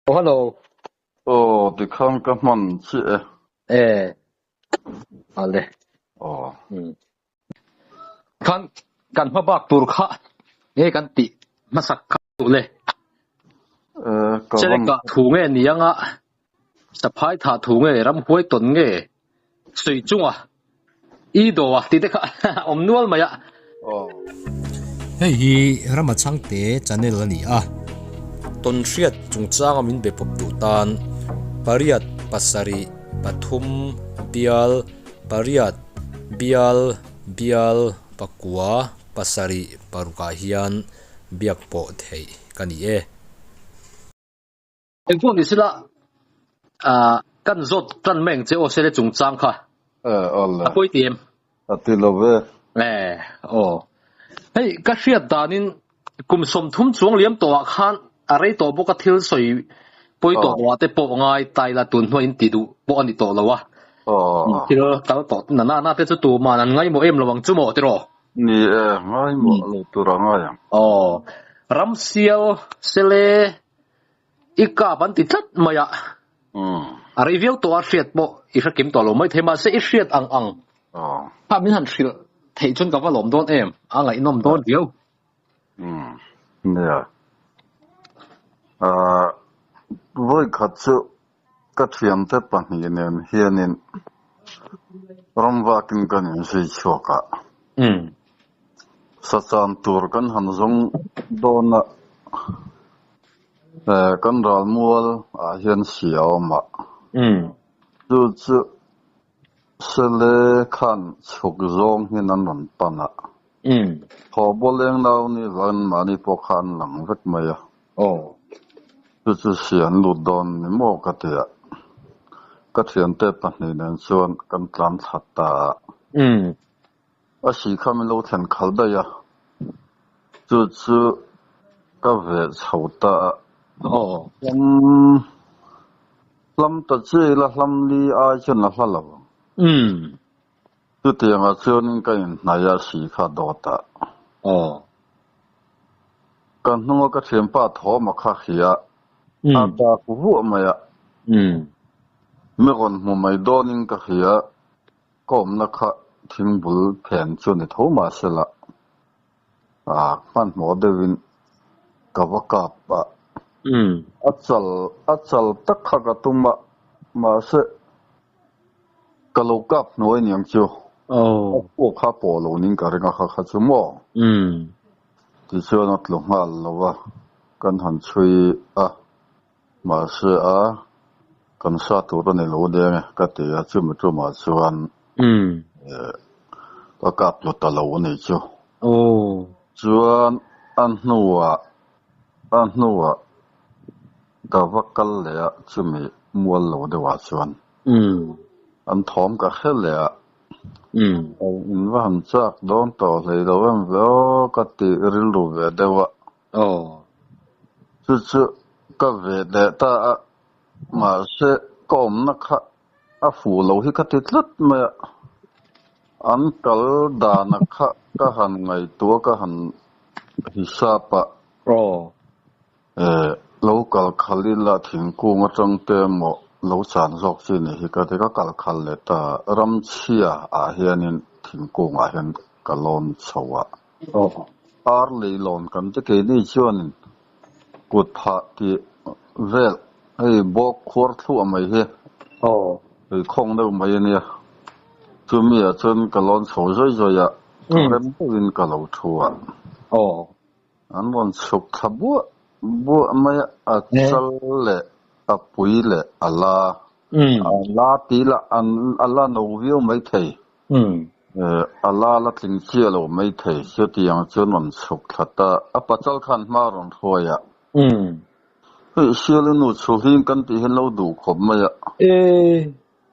Oh hello. Aw tikhan ka hman chiah e. E ale. Aw. Um. Khan kan hma bak tur kha nge kan tih hmasak kha duh le. E ka Sele van ka thu nge ni anga saphai tha thu nge ramhuai tawn nge sawi chunga i do a tih te kha awm nual mai a. Aw. Hei hi Rama Chhangte channel a ni a, tawnhriat chungchanga min be pawp duh tan pariat pasarih pathum bial pariat bial bial pakua pasarih parukah hian biak pawh theih ka ni e. Engpawh ni sela ah kan zawt tan mai ang che aw sele chungchang kha E awle. A pawi ti em? A ti lo ve. E aw. Hei ka hriat danin kum 30 chuang liam tawhah khan a rei tawh bawk a thil sawi pawi tawh loah te pawh ngai tai la tun hnuaiin ti duh pawh a ni tawh lo a. Thil kal tawh na na na te chu tuman an ngaimawh em lo ang chu maw tiraw? Ni e, ngaimawh lo tur a ngai ang. Aw. Ramsial sele I kap an ti tlat mai a. A rei viau tawh a hriat pawh i hre kim tawh lo mai thei mahse i hriat ang ang kha min han hrilh theih chuan ka va lawm dawn em a ngaihnawm dawn viau. Nia. Vawi khat chu ka thiante pahnih nen hianin ramvakin kan inzui chhuak a. Sachan tur kan han zawng dawn a, kan ralmual ah hian si a awm a. Chu chu Sele khan chhuk zawng hian an rawn pan a. Thaw bawleng nau ni vangin mahni pawh kha an lang vek mai a. Chu chu si an lut dawn ni maw ka ti a. Ka thiante pahnih nen chuan kan tlan thla ta a. A si kha min lo thlen khalh daih a, chu chu ka ve chho ta a. Hlam hlam ta che ila hlam li ai chuan a hla lo ang. Chutiangah chuanin ka inhnaih a si kha dawt a. Ka hnunga ka thianpa thawm a kha hria a dak vuah mai a. Mi rawn hmu mai dawnin ka hria. Ka awmna kha thingbul phen chu ni tho mah sela, ah hmanhmawh deuhin ka va kap a, a chal a chal tak kha ka tum a, mahse ka lo kap hnuai niang chu, a pawh kha pawh lo ning ka ring a kha kha chu maw? Tichuan a tlu nghal lo a, kan han chhui a. Mahse a, kan sa tur a ni lo deng e ka ti a, chumi tumah chuan ka kap tlu ta lo a ni chu. Chuan a hnuah a hnuah ka va kal leh a, chumi mual lo deuhah chuan an thawm ka hre leh a, in va han chak dawn tawh hlei lo em ve aw ka ti rilru ve deuh a. Chu chu ka ve leh ta a, mahse ka awmna kha a fuh lo hi ka ti tlat mai a, an kal dana kha ka han ngaihtuah ka han hisap a, lo kal khal ila thingkung atang te emaw lo chan zawk chi ni hi ka ti, ka kal khal leh ta a, ramchhia ah hianin thingkung ah hian ka lawn chho a. Ar leilawn kan ti keini chuanin kut phah tih vel hei bawk khuar thluah mai hi hei khawng deuh mai a nia. Chumi ah chuan ka lawn chho zawi zawi a, rem deuhin ka lo thu a. An rawn chhuk thla buah buah mai a, a chal leh a pui leh a la. A la tih lah a la no viau maithei. A la la tling chiah lo maithei. Chutiang chuan rawn chhuk thla ta. A pachal khan hma rawn hruai a. Hei Siali nu chhuhlim kan tih hian lo duh khawp mai a.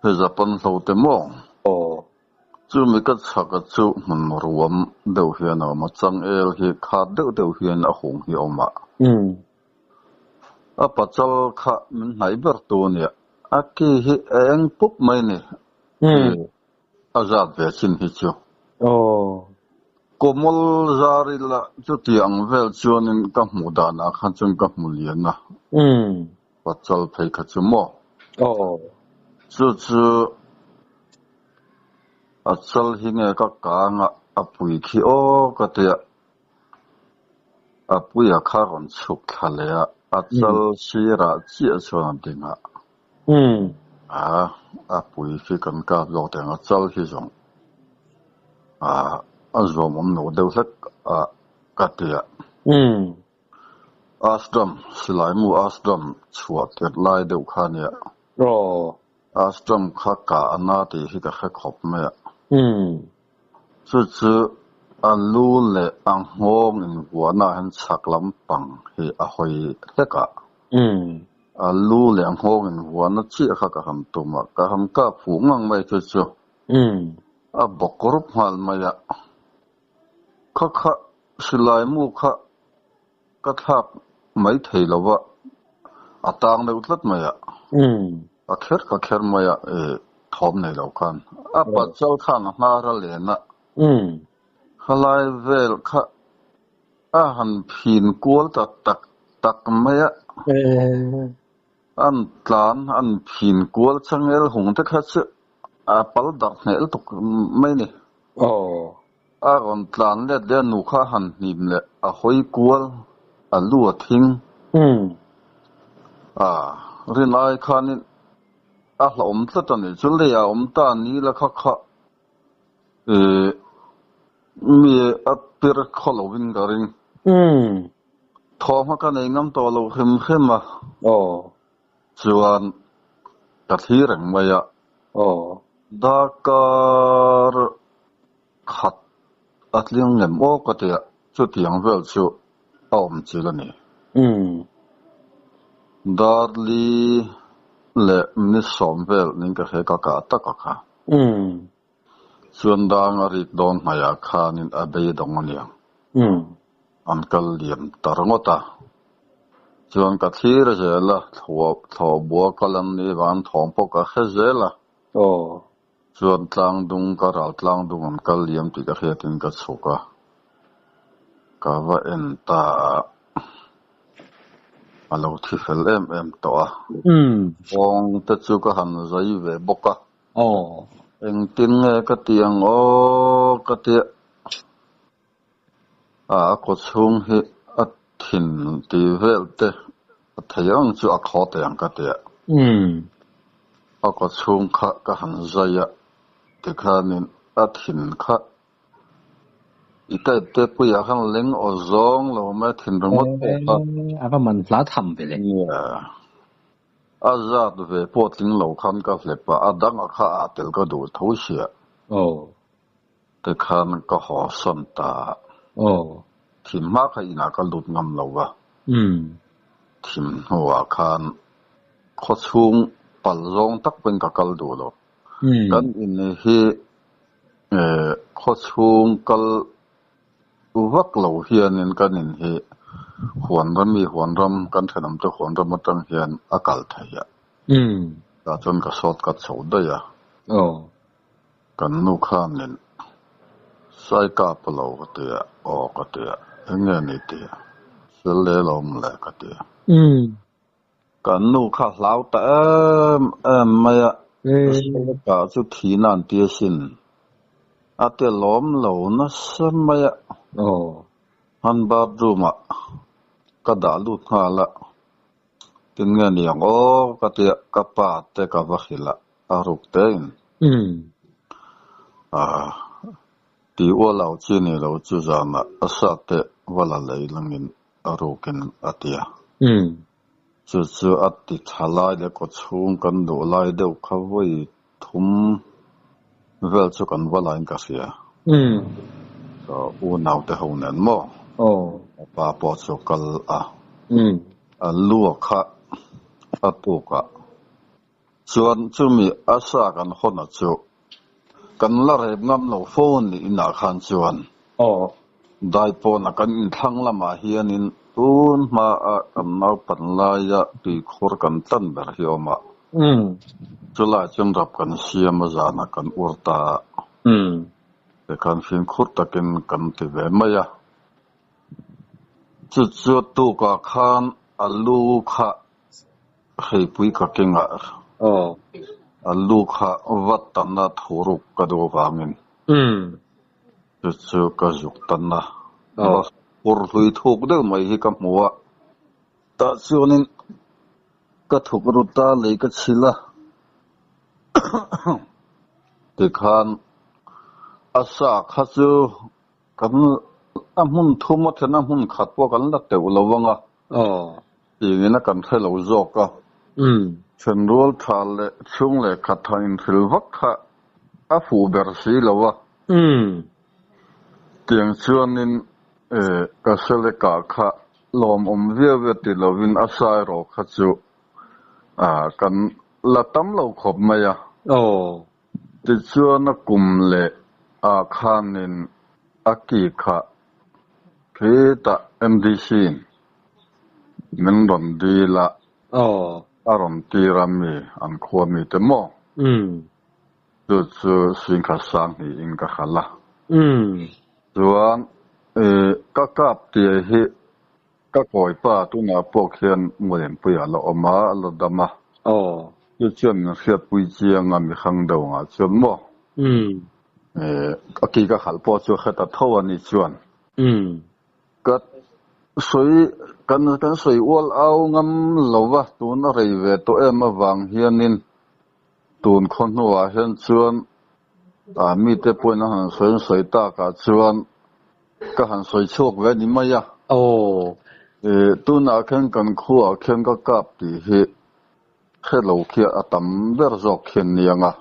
Hei Japan hlo te maw? Chumi ka chhaka chu hmun ruam deuh hian a awm a, changel hi khat deuh deuh hian a hung hi a awm a. A pachal kha min hnaih ber tu a nia. A ki hi a eng pup mai ni. A zat ve chin hi chu. Kawmawl zar ila chutiang vel chuanin ka hmuh danah khan chuan ka hmu lian a. Pachal phei kha chu maw? Aw. Chu chu a chal hi nge ka kang a, a pui khi aw ka ti a. A puia kha rawn chhuk thla leh a, a chal sirah chiah chuan a ding a. A, a pui khi kan kap zawk teh ang, a chal hi zawng a, a zuam awm lo deuh hlek a ka ti a. Ashram, silaimu ashram chhuah tirh lai deuh kha a nia. Ashram kha kah a na tih hi ka hre khawp mai a. Chu chu a lu leh a nghawng invuahna ah hian chhak lampang hi a hawi hlek a. A lu leh a nghawng invuahna chiah kha ka han tum a, ka han kap fuh ngang mai chu chu a bawk rup nghal mai a. Kha kha silaimu kha ka thlak mai thei lo va, a tang deuh tlat mai a, a kher ka kher mai a, e thawm nei lo khan a pachal khan a hnar a len a, khalai vel kha a han phin kual ta tak tak mai a, an tlan an phin kual changel hung te kha chu a pal darh hneh lutuk mai a ni. A rawn tlan let leh a nu kha a han hnim leh a hawi kual a lu a thing. A rin ai khanin a hlauhawm tlat a ni. Chu leiah a awm ta a ni la kha kha ih mi a pir khaw lovin ka ring. Thawhhma ka nei ngam tawh lo hrim hrim a. Chuan ka thlir reng mai a. Darkar khat a tling ngem aw ka tia chutiang vel chu a awm chil a ni. Darli leh minute sawm vel ning ka hre ka kah tak a kha. Chuan dang a rik dawn hmaiah khanin a beidawng a niang. An kal liam ta ringawt a. Chuan ka thlir zel a, thlawhbua kal an nih vang thawm pawh ka hre zel a. Chuan tlangdung ka ral tlangdung an kal liam tih ka hriatin ka chhuk a. Ka va en ta a, a lo thi fel em em tawh a. Kawng te chu ka han zai ve bawk a. Engtin nge ka ti ang aw ka tia. A kaw chhung hi a thin tih vel te a thei ang chu a khaw teh ang ka tia. A kaw chhung kha ka han zai a tikhanin a thin kha i type te puiah khan leng aw zawng lo mai a thin ringawt pawh kha. A va man hla tham ve le. A zat ve pawh tling lo khan ka hlep a, a dangah kha a tel ka duh tho sia. Tikhan ka haw sawn ta a. Thim hma kha inah ka lut ngam lo va. Thim hnuah khan khaw chhung pal zawng tak pawhin ka kal duh lo. Kan in hi khaw chhung kal vak lo hianin kan in hi huan ram mi huan ram kan thenawmte huan ram atang hian a kal thei a. Tah chuan ka sawt ka chho daih a. Kan nu khanin sai kap a lo ka ti a, aw ka ti a, eng nge ni ti a, sel leh lo awm le ka ti a. Kan nu kha hlau ta em em mai a, sel kah chu thihna an ti asin, a ti lawm lo nasa mai a. Han bathroom ah ka dah lut nghal a, tin nge ni ang aw ka ti a, ka pa te ka va hrilh a. A ruk tein. A ti ual au chi ni lo chu zanah a sa te va la lei langin a rukin a ti a. Chu chu a ti tha lai leh kaw chhung kan duh lai deuh kha vawi thum vel chu kan va lain ka hria. Ka unau te ho nen maw? A pa pawh chu kal a. A lua kha a tukah Chuan chumi a sa kan hawn a chu kan la rep ngam lo fo a nih inah khan chuan Daipawna kan inthlang lamah hianin tun hmaa kan naupan laia tuikhur kan tlan ber hi awm a, chulai chuan rap kan siam a zanah kan ur ta a, tikhan fimkhur takin kan ti ve mai a. Chu chu tukah khan a lu kha. Heipui ka keng a. Aw. A lu kha vat tan a thu ruk ka duh avangin. Umm. Chu chu ka zuk tan a. Aw. Bur hlui thuk deuh mai hi ka hmu a. Tah chuanin ka thuk rut a, lei ka chhil a. Tikhan a sa kha chu Kan a hmun thum a then a hmun khat pawh kan la teuh lo ang a. Aw. Tingin a kan hre lo zawk a. Umm. Thenrual tha leh chhung leh khat han inhrilh vak kha a fuh ber si lo a. Umm. Tiang chuanin ka Seleka kha lawmawm viau e ti lovin a sa erawh kha chu kan la tam lo khawp mai a. Aw. Tichuan a kum leh ah khanin a ki kha khitah MDC in min rawn dil a, a rawn tir a mi an khua mi te maw? Chu chu Singkhat sang hnihin ka hral a. Chuan ka kap tia hi Ka kawipa tunah pawh khian Mualenpuia a la awm a, a la dam a. Aw. Chu chuan min hriatpui chiang a, mihang deuh angah chuan maw? Umm. Eh, a ki ka khalh pawh chu a hre ta tho a ni chuan. Umm. Ka sawi, kan kan sawi ual au ngam lo va, tun a rei ve tawh em avang hianin tun khaw hnuah hian chuan ah mite pawhin an han sawi an sawi takah chuan Ka han sawi chhuak ve ni mai a. Aw. Eh, tunah khian kan khuaah khian ka kap tih hi hre lo khi a tam ber zawk khian ni ang a.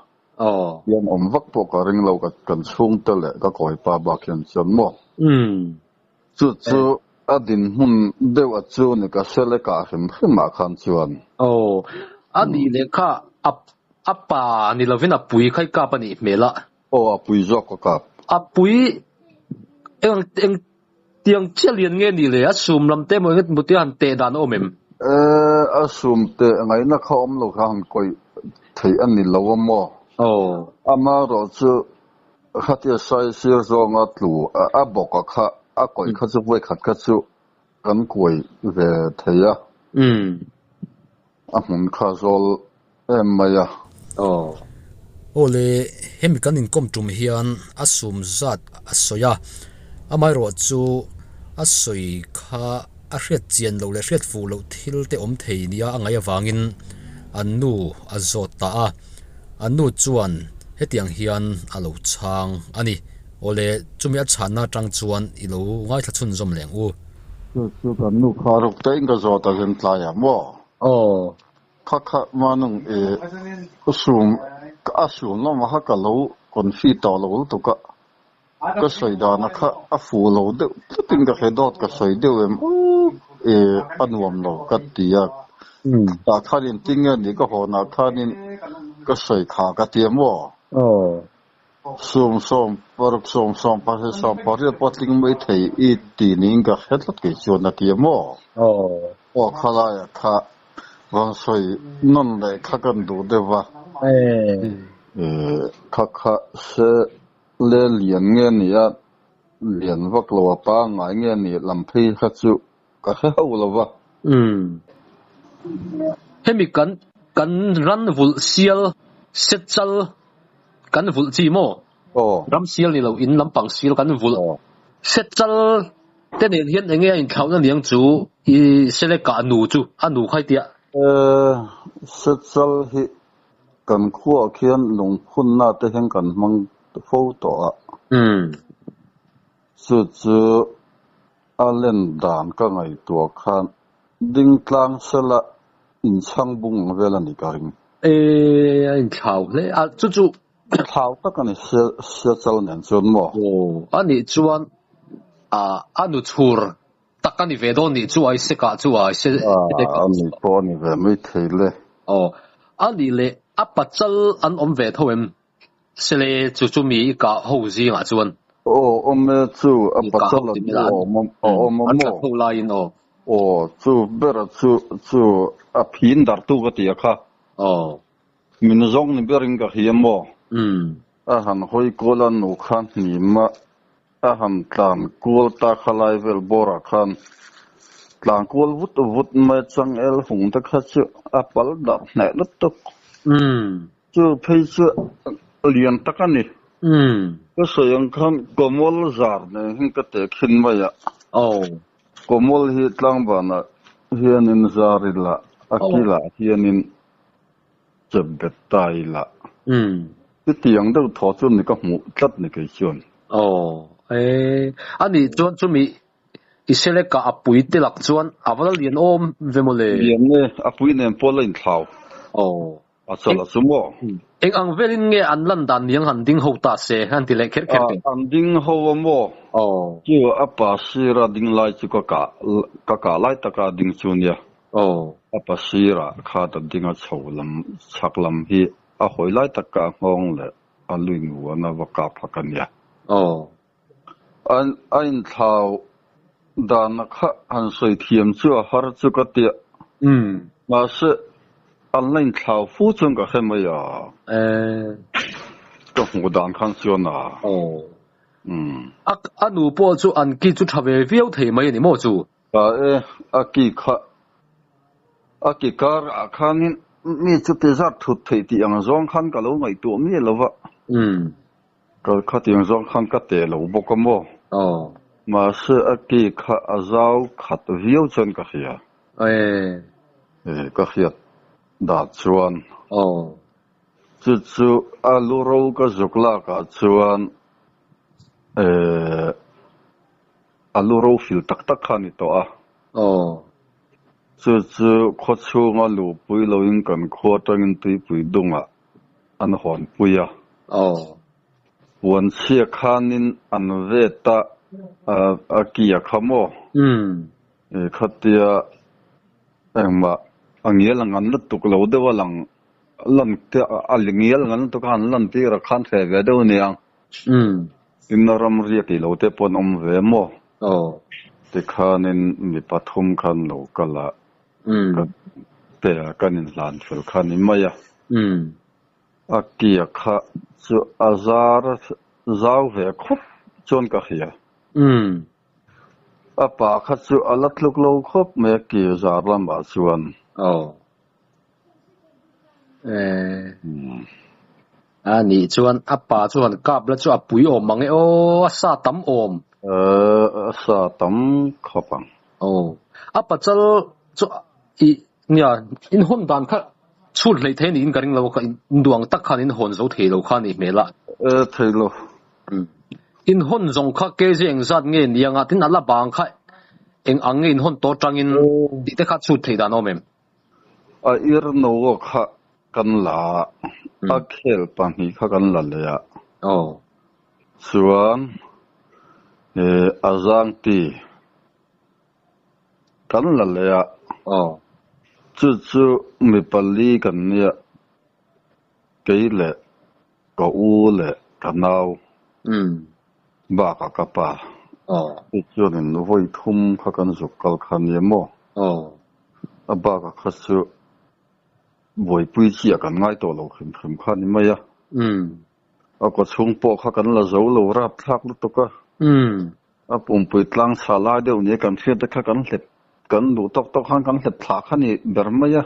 Aw. Hian awm vak pawh ka ring lo ka kan chhungte leh ka kawipa bak hian chuan maw. Umm. Chu chu a dinhmun deuh a chu ni ka hre leh kah hrim hrim ah khan chuan. Aw. A nih leh kha a a pa ni lovin a pui kha i kap a nih hmel a. Aw a pui zawk ka kap. A pui eng eng tiang chiah lian nge nih le? A sum lam te emaw eng emaw tia han teh dan a awm em? Eh a sum teh ngaihna kha awm lo kha han kawih theih a ni lo a maw? Aw. Amaherawh chu khatia sai sir zawnga tlu a bawk a kha a kawih kha chu vawikhat kha chu kan kuai ve thei a. Umm. A hmun kha zawl em mai a. Aw. Aw le, hemi kan inkawm tum hian a sum zat a sawi a, amaherawh chu a sawi kha a hriat chian loh leh hriat fuh loh thil te awm thei nia a ngaih avangin an nu a zawt ta a, an nu chuan hetiang hian a lo chhang a ni. Aw le, chumi a chhanna atang chuan i lo ngaithla chhunzawm leh ang u. Chu chu kan nu kha ruk te in ka zawt a zin tlai ah maw? Aw. Kha kha manung i sum a sum lamah kha ka lo confi tawh lo lutuk a, ka sawi dan a kha a fuh lo deuh tlat in ka hre dawt ka sawi deuh em aw i a nuam lo ka ti a, tah khan in tinge ni ka hawn ah khan in ka sawi kha ka ti a maw? Aw. Sum sawm paruk sawm sawm pahnih sawm pariat pawh tling mai thei i ti niin ka hre tlat kei chuan a ti a maw? Aw. Aw khalaia kha rawn sawi nawn leh kha kan duh deuh va. Ee. Kha kha se le lian nge ni a, lian vak lo a pangngai nge ni lam phei kha chu ka hre ho lo va. Umm. Hemi kan kan ran vulh sial se chal kan vulh chi maw? Aw. Ram sial ni lo in lampang sial kan vulh. Aw. Se chal te nen hian enge a inthlauhna niang chu i Seleka a nu chu a nu khai tia. Eh, se chal hi kan khuaah khian lungphunna te hian kan hmang fo tawh a. Umm. Chu chu A len dan ka ngaihtuah khan ding tlang sela inchhang bung ang vel a ni ka ring. E, a inthlau hle a, chu chu. Thlau tak a ni Siachal nen chuan maw? Aw, a nih chuan a a nu chhur tak a ni ve dawn nih chu Isaac-ah chu a Isaac-ah chu. A ni pawh a ni ve mai thei le. Aw, a nih leh a pachal an awm ve tho em? Sele chu chu mi i kah ho zingah chuan. Aw awm e chu a pachal a chu a awm a awm a maw? An that ho laiin aw. Aw chu bera chu chu a phin dartu ka ti a kha. Aw. Min zawng ni berin ka hria maw? Umm. A han hawi kual a nu kha hnim a a han tlan kual ta kha lai vel bawrah khan. Tlan kual vut vut mai changel hung te kha chu a pal darh hneh lutuk. Chu phei chu lian tak a ni. Ka sawi ang khan Kawmawl zar nen hian ka teh khin mai a. Kawmawl hi tlangbanah hianin zar ila, a kilah hianin chep bet ta ila. Chutiang deuh thaw chu ni ka hmuh tlat ni kei chuan. Aw, e, anih chuan chumi I seleka a pui te lak chuan a va la lian awm ve maw le? Lian e, a pui nen pawh la inthlau. Aw. A chawlh a chu maw? Eng ang velin nge an lan dan niang han ding ho ta se han ti leh kher kher teh. An ding ho a maw? Aw. Chu a pa sira ding lai chu ka kah ka kah lai taka ding chu nia. Aw. A pa sirah khat a ding a chho lam chhak lam hi a hawi lai taka a nghawng leh a lui nuan a va kap phak a nia. Aw. A inthlau dana kha han sawi thiam chu a har chu ka tia. Mahse, an la inthlau fu chuan ka hre mai a. Ka hmuh dan khan chuan a. A nu pawh chu an ki chu tha ve viau thei mai a ni maw chu? Tha e, a ki kha a ki karah khanin mi chu ti zat thut theih tih ang zawng khan ka lo ngaihtuah miah lo va. Ka khatiang zawng khan ka teh lo bawk a maw? Aw. Mahse a ki kha a zau khat viau chuan ka hria. E. E, ka hriat dat chuan. Aw. Chu chu a lu ro ka zuk lakah chuan e, a lu ro fil tak tak kha a ni tawh a. Aw. Chu chu khawchhunga luhpui loin kan khua atangin tuipui dungah an hawnpui a. Aw. Puan chhia khanin an vet a, a ki a kha maw? E khatia engmah a ngial ang an lutuk lo deuh a lang lan te a ngial ang an lutuk a han lan tir a khan hreh ve deuh aniang. Tin a ram riak tih lo te pawh an awm ve maw? Aw. Tikhanin mi pathum khan lo kal a. Ka pe a, kan inhlan fel kha ni mai a. A kia kha chu a zar zau ve khawp chuan ka hria. A pa kha chu a la tluk lo khawp mai a ki zar lamah chuan. Aw. E. A nih chuan a pa chu han kap la chu a pui awm mang e aw, a sa tam awm. E, a sa tam khawp ang. Aw, a pachal chu i nia in hawn dan kha chhut hleih thei niin ka ring lo kha in duang tak khan in hawn zo thei lo kha a nih hmel a. E, thei lo. In hawn zawng kha kg engzat nge ni anga tin a la bang kha eng ang nge in hawn tawh atangin tih te kha chhut thei dan a awm em? A ir no kha kan la a, a khel pahnih kha kan la leh a. Aw. Chuan a zangti kan la leh a. Aw. Chu chu mi pali kan nia, kei leh ka u leh ka nau bakah ka pa. Aw. Chu chuanin vawi thum kha kan zuk kal kha nia maw? Aw. A bakah kha chu buaipui chiah kan ngai tawh lo hrim hrim kha ni mai a. A kaw chhung pawh kha kan la zo lo rapthlak lutuk a. A pumpui tlang chha lai deuh nia kan hriat te kha kan hlep kan duh tawk tawk khan kan hlep thla kha ni ber mai a.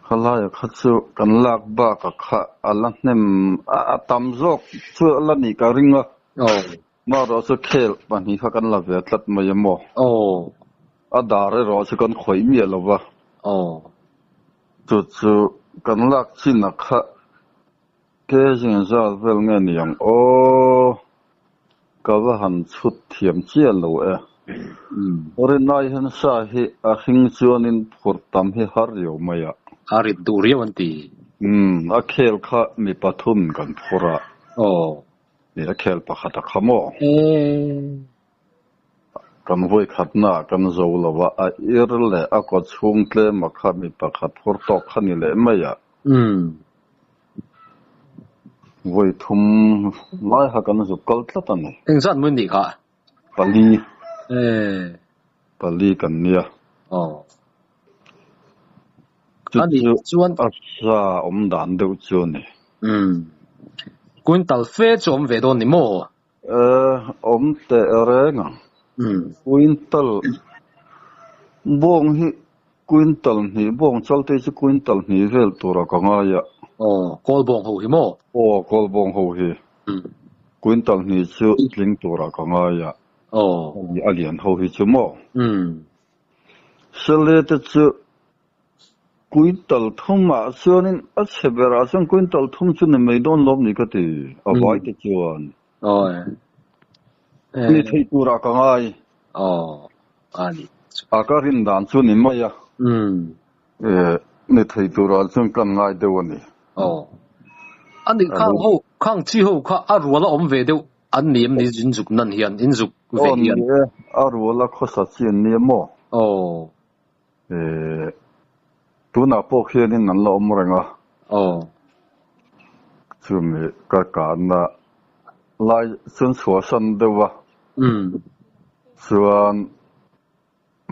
Khalaia kha chu kan lak bakah kha a la hnem a tam zawk chu a la nih ka ring a. Marawh chu khel pahnih kha kan la ve tlat mai a maw? A dar erawh chu kan khawih miah lo va. Chu chu kan lak chin a kha ke zing zat vel nge ni ang aw? Ka va han chhut thiam chiah lo e. Rinai hian sa hi a hring chuanin phurh tam hi har riau mai a. A rit duh riau an ti. Umm, a khel kha mi pathum kan phur a. Aw. Ni a khel pakhat a kha maw? Kan vawi khatna ah kan zo lo a, a ir leh a kaw chhung tlem a kha mi pakhat phur tawk kha ni leh mai a. Vawi thum lai kha kan zuk kal tlat a ni. Engzat mawi nih kha? Pali. Pali kan nia. Aw. Chu chu a sa awm dan deuh chu a ni. Umm. Quintal fe chu awm ve dawn ni maw? E, awm teh reng ang. Umm. Quintal. Bawng hi quintal hnih, bawng chalte chu quintal hnih vel tura ka ngai a. Aw, kawl bawng ho hi maw? Aw, kawl bawng ho hi. Quintal hnih chu tling tura ka ngai a. Aw. A lian ho hi chu maw? Sele te chu quintal thumah chuanin a chhe berah chuan quintal thum chu ni mai dawn lawm ni ka ti, a vai te chuan. Aw. Ni theih turah ka ngai. Aw, a ni. A ka rin dan chu ni mai a. Ni thei turah chuan kan ngai deuh a ni. Aw. A ni khang ho, khang chi ho kha a rual a awm ve deuh an ni em ni in zuk nan hian, in zuk ve hian. Aw ni e, a rual a khawsa chi an ni em aw? Aw. Tunah pawh khianin an la awm reng a. Aw. Chumi ka kahna lai chuan chhuahsan deuh a. Chuan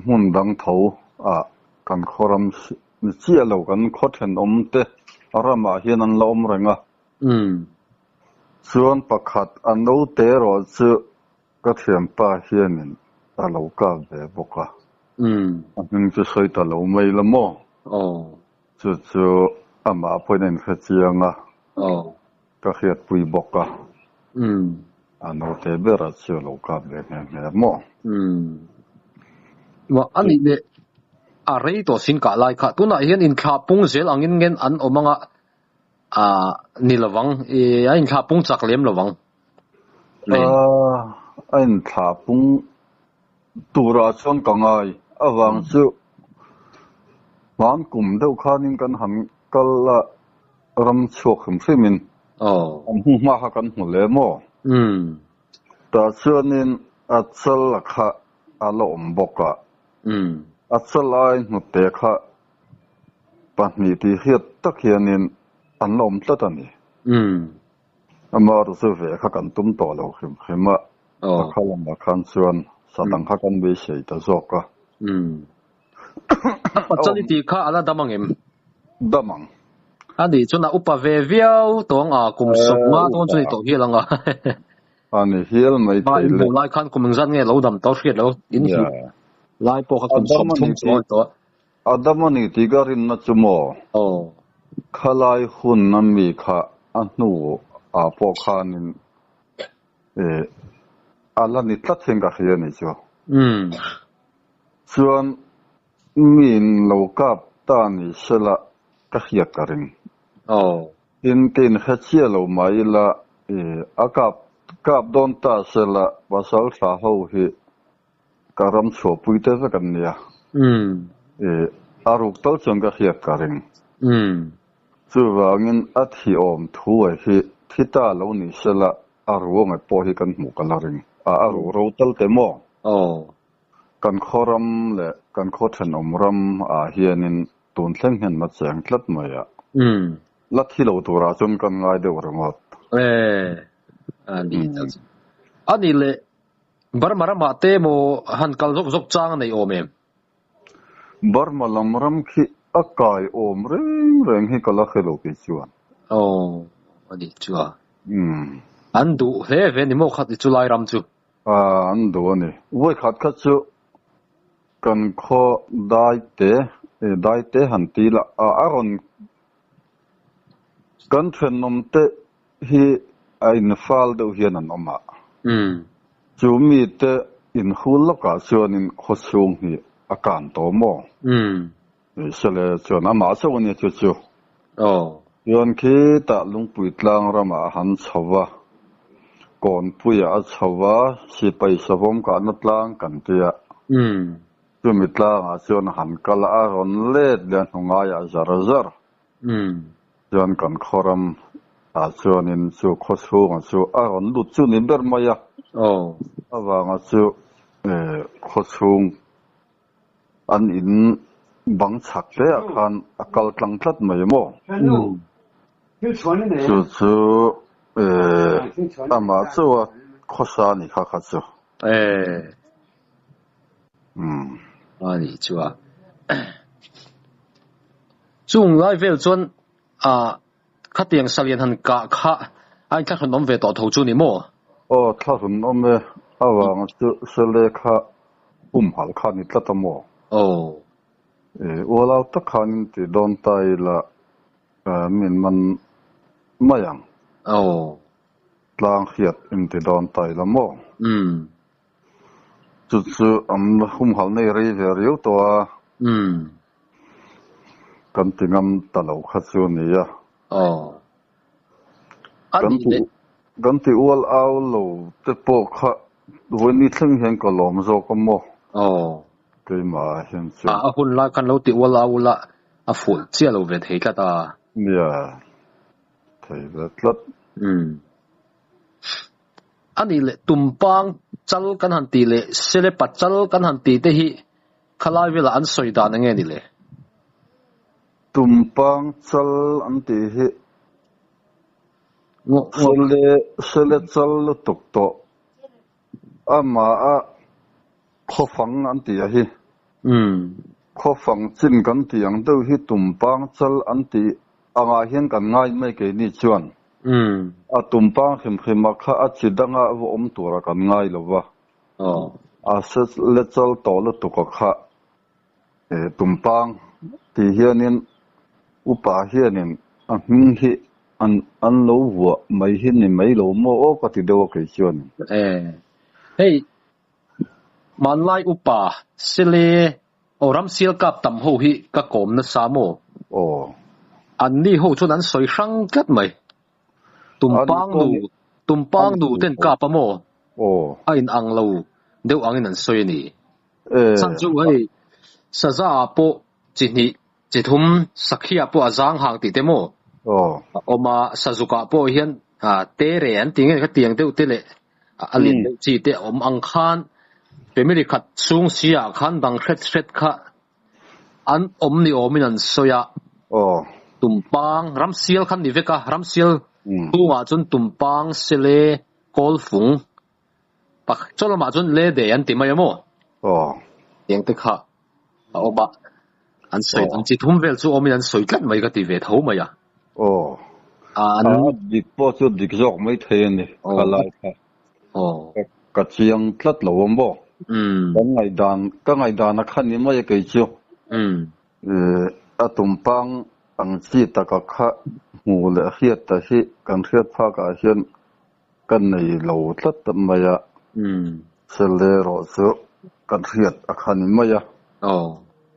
hmun dang tho ah kan khaw ram ni chiah lo kan khaw thenawm te ramah hian an la awm reng a. Chuan pakhat a naute erawh chu Ka thianpa hianin a lo kap ve bawk a. A hming chu sawi ta lo mai la maw? Chu chu amah pawhin a inhre chiang a, ka hriatpui bawk a. A naute bera chu a lo kap ve nghe nghe maw? A nih leh a rei tawh sin kah lai kha. Tunah hian inthlah pung zel angin ngen an awm anga ni lovang, a inthlah pung chak lem lovang. A inthlah pung turah chuan ka ngai avang chu hman kum deuh khanin kan han kal a, ram chhuak hrim hrimin an hmu hma kha kan hmu lem aw. Tah chuanin a chal a kha a la awm bawk a, a chal ai hnute kha pahnih tih hriat tak hianin an la awm tlat a ni. Amaherawhchu chu ve kha kan tum tawh lo hrim hrim a, a kha lamah khan chuan sa dang kha kan beisei ta zawk a. A pachal i tih kha a la dam ang em? Dam ang. A nih chuan a upa ve viau tawng a, kum sawmnga dawn chu ni tawh hial ang a. A ni hial mai thei le. In hmuh lai khan kum engzat nge lo dam tawh hriat lo, in hmuh lai pawh kha kum 30 chuang a ni tawh a. A dam a ni tih ka rinna chu maw? Aw. Khalai hun a mi kha a hnu ah pawh khanin eh a la ni tlat hian ka hria a ni chu. Chuan miin lo kap ta ni sela ka hriat ka ring. Aw. Tin, ka inhre chiah lo mai ila eh a kap kap dawn ta sela pasal thla ho hi Ka ram chhuahpui te vek an nia. I a ruk tal chuan ka hriat ka ring. Chuvangin a thi awm thu a hi thi ta lo ni sela a ruang e pawh hi kan hmuh ka la ring. A a ruh ro tal te maw? Kan khaw ram leh kan khaw thenawm ram ah hianin tun thleng hian la cheng tlat mai a. La thi lo turah chuan kan ngai deuh ringawt. A ni leh Burma ramah te emaw han kal zawk zawk chang a nei awm em? Burma lam ram khi a kai awm reng reng hi ka la hre lo kei chuan. Aw, a nih chu a. An duh hle ve ni maw khat i chu lai ram chu? A, an duh a ni. Vawikhat kha chu kan khaw dai te, dai te han ti la, a rawn kan thenawm te hi a infal deuh hian an awm a. Chu mite inhul lawkah chuanin khawchhung hi a kan tawh maw? Sele chuan amah chauh a nia chu chu. Chuan khitah Lungpui tlang ramah a han chho va, Kawnpuiah a chho va, Sipai Savawm kahna tlang kan ti a. Chumi tlangah chuan a han kal a, a rawn let leh a hnungaiah zar zar. Chuan kan khaw ram ah chuanin chu khaw chhungah chu a rawn lut chu ni ber mai a. Avanga chu khaw chhung an in bang chhak hle ah khan a kal tlang tlat mai maw? Chu chu amah chauha khawsa a ni kha kha chu. A nih chu a. Chung lai vel chuan ah khatiang salian han kah kha a inthlahrun awm ve tawh tho chu ni maw? Aw, thlahrun awm e. Avanga chu sele kha humhalh kha a ni tlat a maw? Aw. Ual au tak khan in ti dawn ta ila min man mai ang. Aw. Tlang hriat in ti dawn ta ila maw? Umm. Chu chu an humhalh nei rei ve riau tawh a. Umm. Kan ti ngam ta lo kha chu a nia. Aw. A Kan nih ti leh. kan ti ual au lo te pawh kha vawiin thleng hian ka lawm zawk a maw? Aw. Keimah ah hian A chuan. a hun lai khan lo ti ual au la a fuh chiah lo ve thei tlat a. Nia. Thei ve tlat. Umm. A nih leh tumpang chal kan han tih leh selepa chal kan han tih te hi khalai velah an sawi dan enge ni le? Tumpang chal an tih hi sele sele chal lutuk tawh amah a khawfang an tih a hi. Khawfang chin kan tih ang deuh hi tumpang chal an tih angah hian kan ngai mai keini chuan. A tumpang hrim hrima kha a chi danga va awm tura kan ngai lo va. A sele chal tawh lutuk a kha Tumpang tih hianin upa hianin a hming hi an an lo vuah mai hi ni mai lo maw aw ka ti deuh a kei chuanin. E, hei hmanlai upa Sele aw Ramsial kap tam ho hi ka kawm nasa maw? Aw. Anni ho chuan an sawi hrang tlat mai. Tumpang nu Tumpang nu ten kap a maw? Aw. A in ang lo deuh angin an sawi a ni. Chhan chu hei saza ah pawh chi hnih chi thum sakhia pawh a zang hang tih te maw a awm a, sazuk ah pawh hian tere an ti nge kha tiang deuh te leh a lian deuh chi te a awm ang khan family khat chhung si ah khan dang hret hret kha an awm ni awmin an sawi a, tumpang ramsial kha an ni vek a, ramsial chhungah chuan tumpang sele kawlfung Pak chaw lamah chuan le de an ti mai a maw? Aw. Tiang te kha a awm a, an sawi an chi thum vel chu awmin an sawi tlat mai ka ti ve tho mai a. Aw. An A dik pawh chu dik zawk mai thei a ni, ka lai kha. Aw. Ka chiang tlat lo a maw? Umm. Kan ngaihdan, ka ngaihdan a kha ni mai a kei chu. Umm. A tumpang ang chi taka kha hmu leh hriat ta hi kan hriat phakah hian Ka nei lo tlat mai a, sele erawh chu kan hriat a kha ni mai a.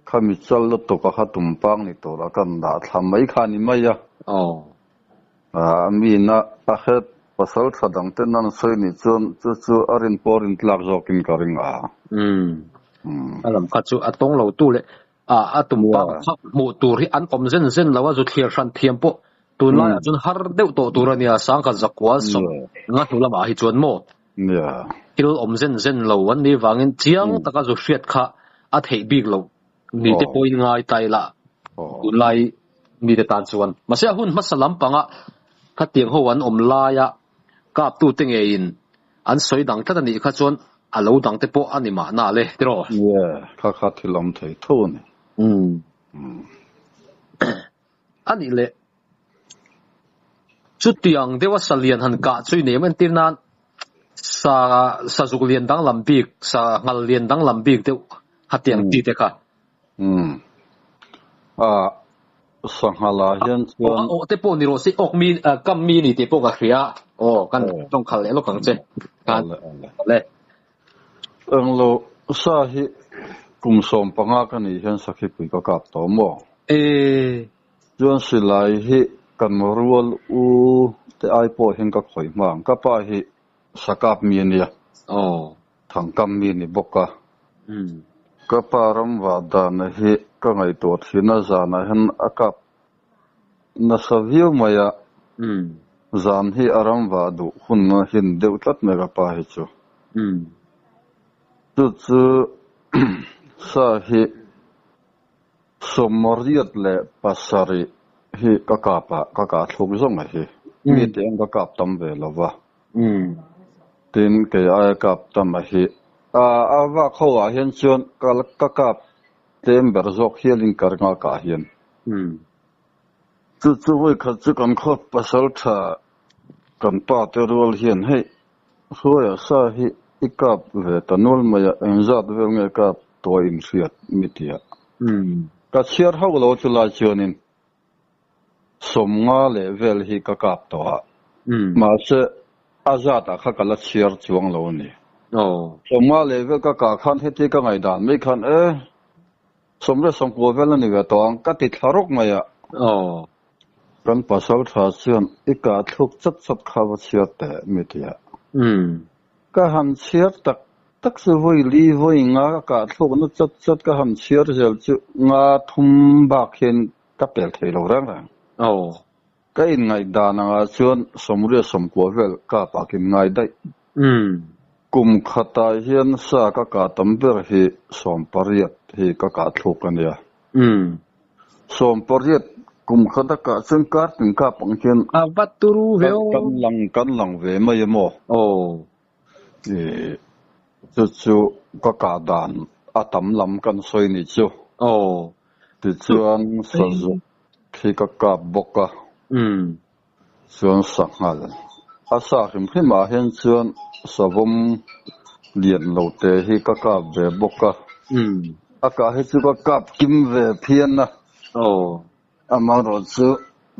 Khami chal lutuk a kha tumpang ni tura kan dah thla mai kha ni mai a. A mina a het pasal tha dang ten an sawi nih chuan chu chu a rin pawh a rin tlak zawkin ka ring a. A lam kha chu a tawng lo tu leh a tumpang kha hmuh tur hi an awm zen zen lo a, zu thlir hran thiam pawh Tunlaiah chuan har deuh tawh tur a nia, sangkhat zakua sawm nga hnu lamah hi chuan maw thil awm zen zen lo an nih vangin chiang taka zu hriat kha a theih bik loh ni te pawhin ngai ta ila tunlai mite tan chuan. Mahse a hun hmasa lampanga khatiang ho an awm laia kaptute ngeiin an sawi dang tlat a nih kha chuan a lo dang te pawh a ni mahna le tiraw? Yeah, kha kha thil awm thei tho a ni. A nih leh, chutiang deuha sa lian han kah chu i nei em? Entir nan, sa sazuk lian danglam bik, sa nghal lian danglam bik deuh hatiang chi te kha. Umm. A, sanghal ah hian chuan. Aw, a awh te pawh ni rawh se, awk mi, kam mi ni tih pawh ka hria. Aw, kan tawng khalh leh lawk ang che. Awle, awle. Awle. Englo, sa hi kum 15 ka nih hian sakhipui ka kap tawh maw? E. Chuan silai hi kan rual u te ai pawh hian ka khawih hma ang. Ka pa hi sakap mi a nia. Aw. Thangkam mi a ni bawk a. Ka pa ram vah dana hi ka ngaihtuah thin a, zanah hian a kap nasa viau mai a. Zan hi a ram vah duh hun a hin deuh tlat mai ka pa hi chu. Chu chu sa hi 87 hi ka kap a, ka kah thluk zawng a hi. Mi te ang ka kap tam ve lo va. Tin, kei aia kap tam a hi. A vak ho ah hian chuan ka kap tlem ber zawk hialin ka ring a kah hian. Chu chu vawi khat chu kan khaw pasal tha kan pa te rual hian hei hruaia sa hi i kap ve ta nual mai a, engzat vel nge kap? tawh a inhriat mi tia. Ka chhiar hauh lo chulai chuanin 50 leh vel hi ka kap tawh a, mahse a zatah kha ka la chhiar chuang lo a ni. 50 leh vel ka kah khan heti ka ngaihdan mai khan e, 99 vel a ni ve tawh ang ka ti thla rawk mai a. Kan pasal tha chuan i kah thluk chat chat kha va chhiar teh mi ti a. Ka han chhiar tak tak chu vawi li vawi nga ka kah thlukna chat chat ka han chhiar zel chu nga thum bak hian ka pel thei lo reng reng. Ka inngaihdan angah chuan 99 vel kap ah kin ngai daih. Kum khatah hian sa ka kah tam ber hi 18 hi ka kah thluk a nia. 18 kum khat a kah chuan kar tin kap ang hian A va turu ve aw. Kan lang kan lang ve mai em aw. Chu chu ka kah dan a tam lam kan sawi ni chu. Tichuan sazuk Khi ka kap bawk a, chuan sanghal a sa hrim hrim ah hian chuan savawm lian lo te hi ka kap ve bawk a, a kah hi chu ka kap kim ve phian a, amaherawhchu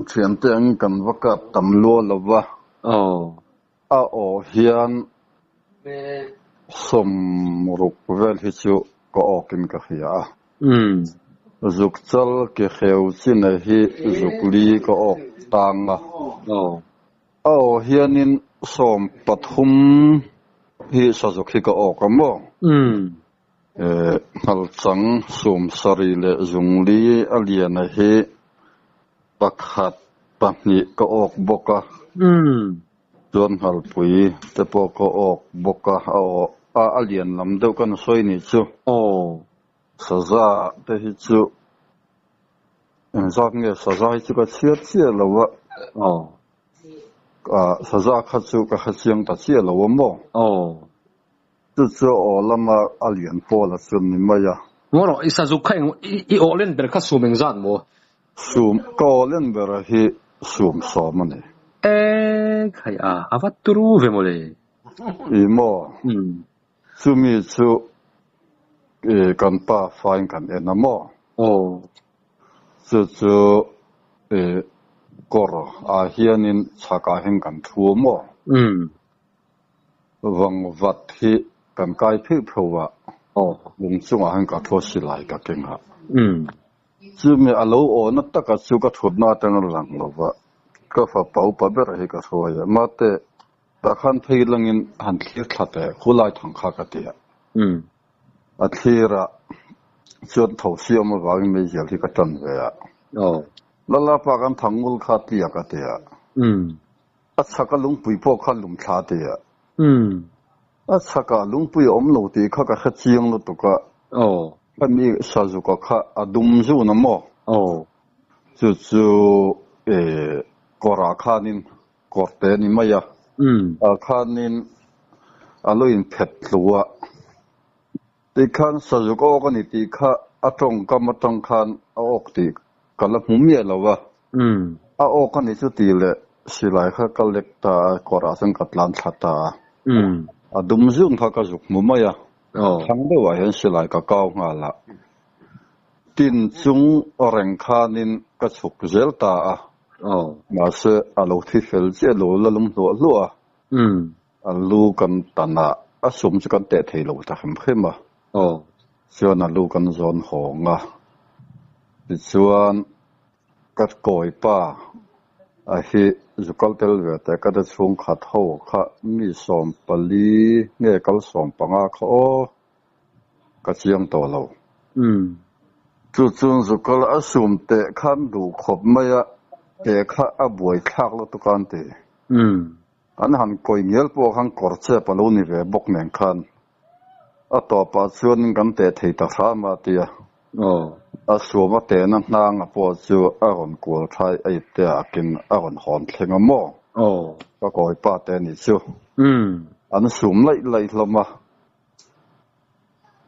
thiante angin kan va kap tam lua lo va, a aw hian 60 vel hi chu ka awkin ka hria a. Zuk chal ke hreu china hi zuk li ka awk tang a. A aw hianin 13 hi sazuk hi ka awk a maw? Nghalchang 70 leh zung li a liana hi pakhat pahnih ka awk bawk a. Chuan nghalpui te pawh ka awk bawk a, a aw a lian lam deuh kan sawi nih chu. Saza te hi chu engzat nge saza hi chu ka chhiar chiah lo a. Saza kha chu ka hrechiang ta chiah lo a maw? Chu chu aw lama a lian pawl a chuan ni mai a. Ngaw rawh, i sazuk kha eng i aw len ber kha sum engzat maw? Sum, ka aw len ber hi sum 10 a ni. E khai a, a va turu ve maw le? I maw? Chumi chu kan pa fain kan en a maw? Aw. Chu chu kawr ah hianin chhakah hian kan thu a maw? Vangvat hi kan kai pheuh pheuh a, lung chungah hian ka thu a silai ka keng a. Chumi a lo awhna taka chu ka thutna atanga lang lo va, ka fapa upa ber hi ka hruai a, mate tah khan phei langin han thlir thla teh, khulai thang kha ka ti a. A thlirah chuan tho siam avangin meizial hi ka tan ve a. Lalapa kan thangul kha tliak a ti a. A chhaka lungpui pawh kha lum thla ti a. A chhakah lungpui a awm lo tih kha ka hre chiang lutuk a. Khami Sazuka kha a dum zun a maw? Chu chu kawrah khanin kawr te a ni mai a. Ah khanin a lo inphet tlu a. Tikhan Sazuk a awk a ni tih kha a tawngkam atang khan a awk tih ka la hmu miah lo a. A awk a ni chu tih leh silai kha ka lek ta a, kawrah chuan ka tlan thla ta a. A dum zung kha ka zuk hmu mai a, thlang deuhah hian silai ka kau nghal a. Tin chung reng khanin ka chhuk zel ta a, mahse a lo thi fel chiah lo la lum hluah hluah a. A lu kan tan a, a sum chu kan teh thei lo ta hrim hrim a. Chuan a lu kan zawn hawng a. Tichuan ka kawi pa a hi zu kal tel ve teh ka te chhungkhat ho kha mi 14 nge kal 15 kha aw ka chiang tawh lo. Chu chuan zu kal a sum teh khan duh khawp mai a, teh kha a buai thlak lutuk a an ti. An han kawi ngial pawh khan kawr chep a lo ni ve bawk nen khan a tawpah chuanin kan teh thei ta hram a tia. A suam a tehna hnanga pawh chu a rawn kual thai a ip te ah kin a rawn hawn thleng a maw? Ka kawi pa te ni chu. An sum laih laih hlawm a.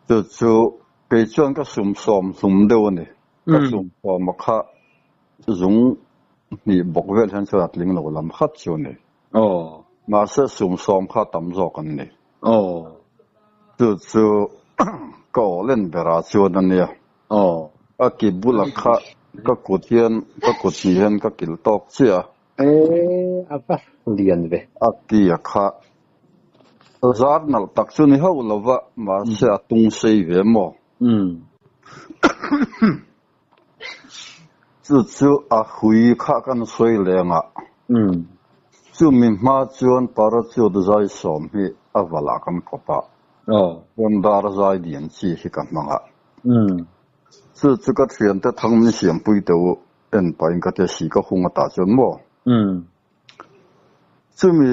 Chu chu kei chuan ka sum 10 hlum deuh a ni. Ka sum 10 a kha zung hnih bawk vel hian chuan a tling lo lam khat chu a ni. Mahse sum 10 kha tam zawk an ni. Chu chu. Ka aw len berah chuan a nia. Aw. A ki bulah kha ka kut hian ka kut hnih hian ka kil tawk chiah a. E, a va lian ve. A ki a kha zar nalh tak chu ni hauh lo va, mahse a tung sei ve maw? Chu chu a hui kha kan sawi leng a. Chumi hma chuan parachute zai sawm hi a valah kan kawp a. Chuan dar zai lian chi hi ka hmang a. Chu chu ka thiante thang min siampui teh u en pahin ka tia si ka hung atah chuan maw? Chumi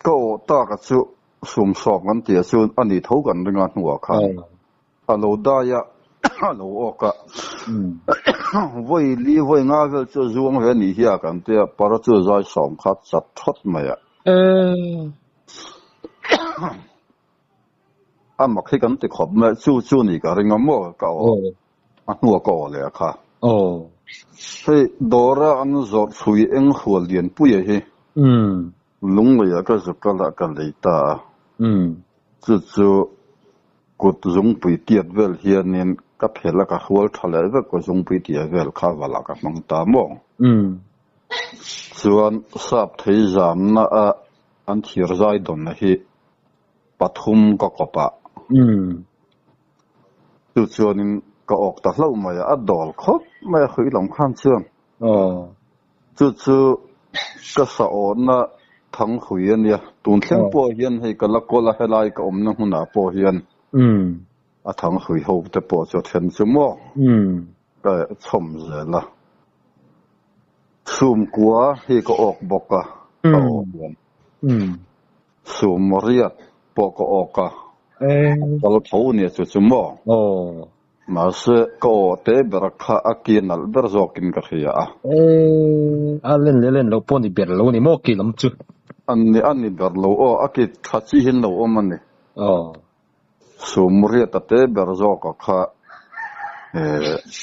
ka awh tak a chu sumsawm kan tih a chu a nih tho kan ring a hnuah khan a lo dai a, a lo awk a. Vawi li vawi nga vel chu a zuang ve a nih hi a kan tia para chu zai sawm kha chat thawt mai a. A mak hi kan ti khawp mai chu chu nih ka ring a maw ka aw a hnua ka aw leh a kha. Hei dawra an zawrh thlui eng hual lianpuia hi lungleiah ka zuk kal ah ka lei ta a. Chu chu kut zungpui tiat vel hianin ka phel a ka hual tha leh vek aw zungpui tia vel kha valah ka hmang ta maw. Chuan sap thei zamna a an thir zai dawnna hi pathum ka kawp a. Chu chuanin ka awk ta hlauh mai a, a dawl khawp mai a hrui lam khan chuan. Chu chu ka sahawhna thang hrui a nia. Tun thleng pawh hian hei ka la kawl a, helai ka awmna hmunah pawh hian a thang hrui ho te pawh chu a then chu maw ka chhawm zel a. Chhumkua hi ka awk bawk a, ka awk hian. Sumriat pawh ka awk a, a kal tho nia chu chu maw? Mahse, ka aw te ber kha a ki nalh ber zawkin ka hria a. A len leh len loh pawh ni ber lo ni maw ki lam chu? A ni, a ni ber lo aw, a ki tha chihin lo awm a ni. Sumriat a te ber zawka kha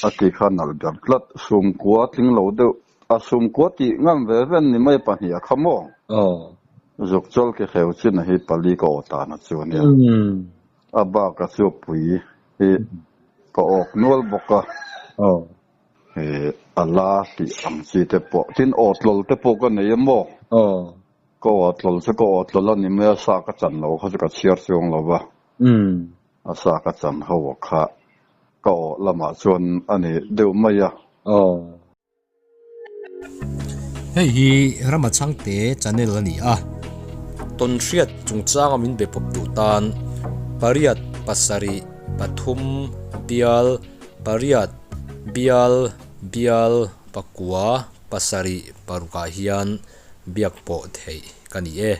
a ki kha nalh ber tlat. Sumkua tling lo deuh, a sumkua tih ngam ve ve ni mai pahnih a kha maw? Zuk chawl ki hreu chin a hi pali ka aw tan a chu ania. A bak a chu pui hi ka awk nual bawk a. A la tih ang chi te pawh, tin aw tlawl te pawh ka nei a maw? Ka aw tlawl chu ka aw tlawl a ni mai a, sa ka chan lo kha chu ka chhiar chuang lo va. A sa ka chan ho kha ka aw lamah chuan a ni deuh mai a. Hei hi Rama Chhangte channel a ni a, tawnhriat chungchanga min be pawp duh tan pariat pasarih pathum bial pariat bial bial pakua pasarih parukah hian biak pawh theih ka ni e.